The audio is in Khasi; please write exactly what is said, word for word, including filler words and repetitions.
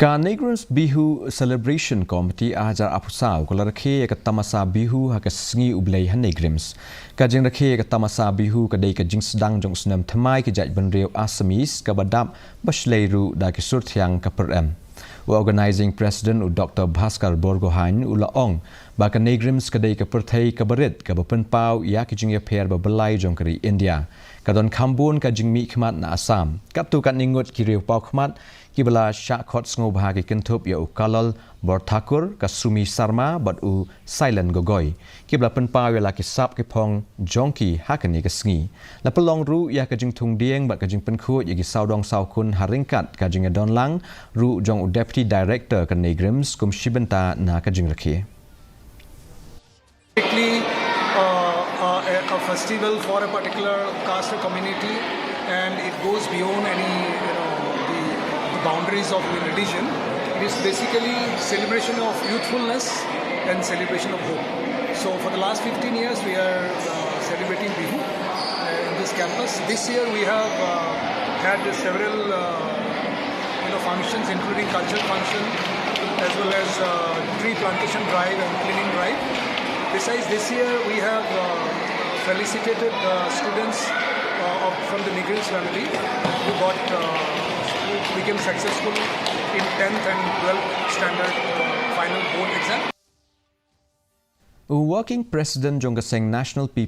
Ka NEIGRIHMS Bihu Celebration Committee ar hajar arphew saw ka la rakhe ïa ka tamasa Bihu ha ka sngi U Blei ha NEIGRIHMS. Ka jingrakhe ïa ka tamasa Bihu ka dei ka jingsdang jong u snem thymmai ki jaitbynriew Assamese kaba dap ba shlei ruh da ki sur thiang ka pyrem. U Organizing President u Doctor Bhaskar Borgohain u la ong ba ka NEIGRIHMS ka dei ka pyrthei kaba rit kaba pynpaw ïa ki jingïapher ba byllai jong ka ri India. Ka don kham bun ka jingmihkhmat na Assam. Katto katne ngut ki riewpawkhmat kiba la shah khot sngewbha ki kynthup ïa u Kallol Borthakur, ka Sumi Sarma bad u Sailen Gogoi, kiba la pynpaw ïa la ki sap ki phong jong ki ha kane ka sngi. La pynlong ruh ïa ka jingthung dieng bad ka jingpynkhuid ïa ki sawdong sawkhun ha ryngkat ka jingïadonlang ruh jong u Deputy Director ka NEIGRIHMS kum shi bynta na ka jingrakhe. Strictly uh, uh, a, a festival for a particular caste or community, and it goes beyond any, you know, the, the boundaries of religion. It is basically celebration of youthfulness and celebration of hope. So for the last fifteen years, we are uh, celebrating Bihu uh, in this campus. This year, we have uh, had several uh, you know, functions, including cultural function, as well as uh, tree plantation drive and cleaning drive. Besides, this year we have uh, felicitated uh, students uh, of, from the NEIGRIHMS family who got uh, who became successful in tenth and twelfth standard uh, final board exam. U Working President jong ka seng National People